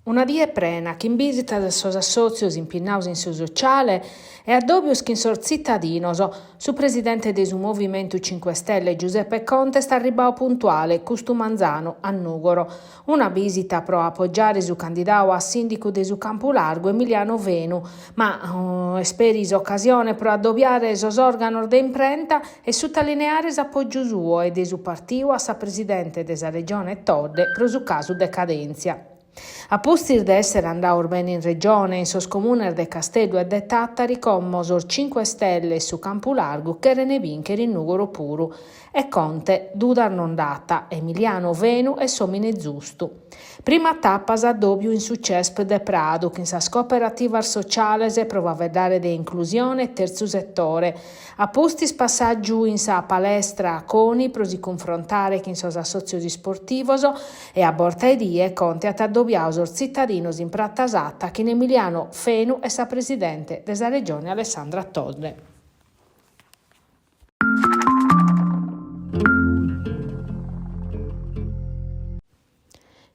Una die prena chin bisitas a sos assòtzios impinnados in su sociale e addòbios chin sos tzitadinos. Su presidente de su Movimentu Cinque Stelle Giuseppe Conte est arribbadu puntuale custu manzanu a Nùgoro. Una bìsita pro apogiare su candidadu a sìndicu de su Campu Largu Emiliano Fenu, ma est peri s'ocasione pro addobiare sos òrganos de imprenta e sutalineare s'apògiu suo e de su partiu a sa presidente de sa Regione Todde pro su casu de cadèntzia. A pustis de èssere andados bene in Regione e in sos comunes de Casteddu e de Tàtari como sos Cinque Stelle e su Campu Largu cherent bìnchere in Nùgoro puru. E Conte dudas non nd'at, Emiliano Fenu est s'òmine zustu. Prima tapa s'addòbiu in su CESP de Pradu chin sas cooperativas sociales pro faeddare de inclusione e tertzu setore. A pustis passàgiu in sa palestra Coni pro si cunfrontare chin sos assòtzios isportivos e a borta 'e die Conte at addobiadu sos tzitadinos in Prata Satta chin Emiliano Fenu e sa presidente de sa Regione Alessandra Todde.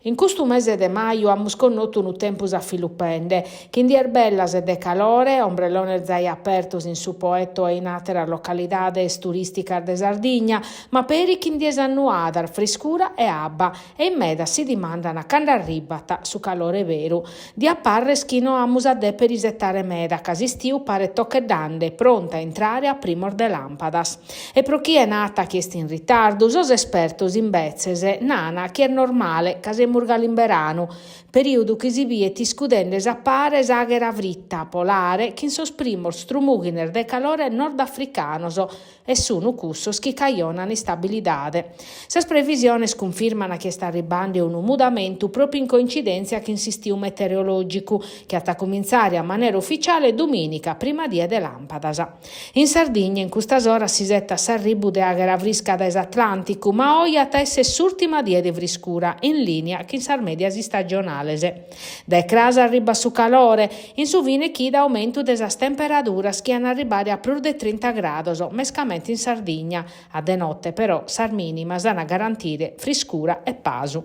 In custu mese de maju amus connotu unu tempus afilupende, chin dies bellas e de calore, ombrellones zai apertos in su Poeto e in àteras localidades turìsticas de Sardigna, ma peri chin dies annuadas, friscura e abba, e in medas si dimandan cando arribat su calore beru. Diat parrer chi no amus a deper isetare meda, ca s'istiu paret tocheddande, prontu a intrare a primos de làmpadas. E pro chie nat chi est in ritardu, sos espertos imbetzes nana chi est normale ca semus galu in beranu, perìodu chi si biet iscudende a pare s'àghera frita polare chin sos primos trumùghines de calore nordafricanos e sunu cussos chi cajonan instabilidade. Sas previsiones cunfirman chi est arribbande unu mudamentu pròpiu in coincidèntzia chin s'istiu meteorològicu chi at a cumintzare a manera uficiale dumìnica prima die de làmpadas. In Sardigna in custas oras s'isetat s'arribu de àghera frisca dae s'Atlànticu, ma oje at a èssere s'ùrtima die de friscura, in lìnia chin sas mèdias istagionales. Dae cras arribat su calore, in su fine chida aumentu de sas temperaduras chi an a arribare a prus de trinta grados, mescamente in Sardigna. A de note però sas mìnimas an a garantire friscura e pasu.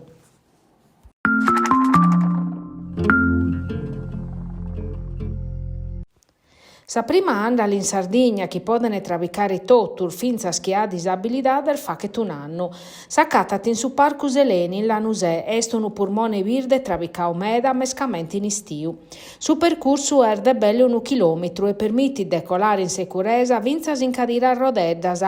Sa prima àndala in Sardigna chi podent trabicare totus, fintzas chie at disabilidades, faghet un'annu. S'acatat in su Parcu Seleni in Lanusè e est unu purmone birde trabicadu meda, mescamente in istiu. Su percursu est de belle unu chilòmetru e permitit de colare in securesa fintzas in cadira a rodeddas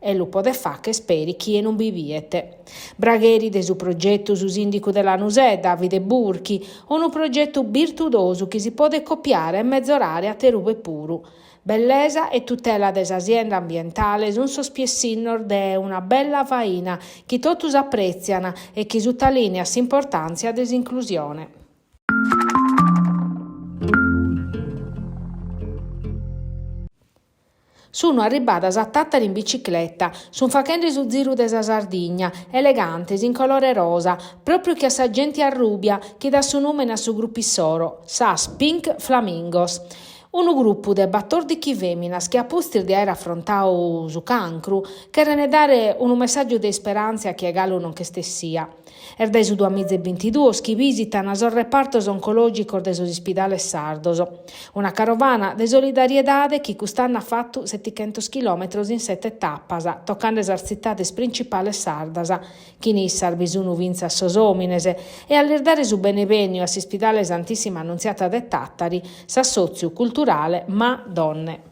e lu podet fagher peri chie non bi biet. Bragheri de su progetu su sìndicu de Lanusè, Davide Burchi, unu progetu birtudosu chi si podet copiare e mezorare aterube puru. Bellesa e tutela de sa sienda ambientale sunt sos piessinnos de una bella faina chi totus aprètzian e chi sutalìniat s'importàntzia de s'inclusione. Sunu arribbadas a Tàtari in bicicleta, sunt faghende su ziru de sa Sardigna, elegantes, in colore rosa, pròpriu che a sa genti arrùbia chi dat su nùmene a su grupu issoro, sas Pink Flamingos. Unu grupu de batòrdighi fèminas chi a pustis de àere afrontadu su cancru, cherent dare unu messàgiu de isperàntzia a chie galu non nch'est essia. Est dae su duamiza e bintiduos chi bìsitan sos repartos oncològicos de sos ispidales sardos. Una carovana de solidariedade chi cust'annu at fatu setichentos chilòmetros in sete tapas, tocande sas tzitades principales sardas, chin issas bi sun fintzas sos òmines, e a lis dare su benebènniu a s'ispidale Santissima Annunziata de Tàtari, s'assòtziu culturale Ma Donne.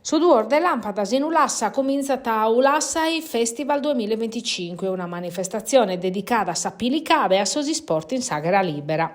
Su duos de làmpadas in Ulassa cumintzat Ulassai Festival duemilaebinticinque, una manifestatzione dedicada a s'apilicada e a sos isport in s'àghera lìbera.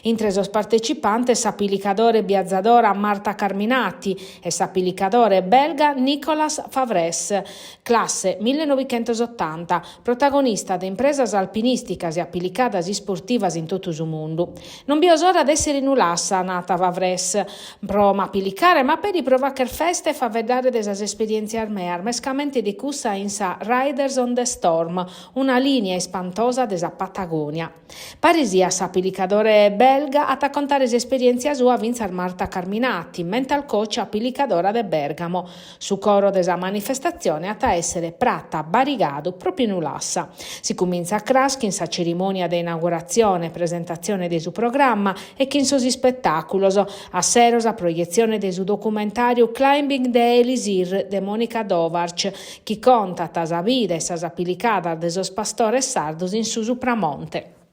Intre sos partecipantes s'apilicadore biazadora Marta Carminati e s'apilicadore belga Nicolas Favresse, classe millenovichentosotanta, protagonista de impresas alpinìsticas e apilicadas isportivas in totu su mundu. Non bio s'ora de èssere in Ulassa, nat Favresse, pro m'apilicare ma peri pro fagher festa e faeddare. faeddare de sas esperièntzias meas, mescamente de cussa in sa Riders on the Storm, una lìnia ispantosa de sa Patagonia. Paris a s'apilicadore belga at a contare s'esperièntzia sua fintzas Marta Carminati, mental coach apilicadora de Bèrgamo. Su coro de sa manifestatzione at a èssere prata Barigadu, pròpiu in Ulassa. Si cumintzat cras chin sa cerimònia de inauguratzione e presentatzione de su programma e chin sos ispetàculos. A sero sa proietzione de su documentàriu Climbing the Elisir de Monica Dovarch, chi contat sa vida e sas apilicadas de sos pastores sardos in su Supramonte.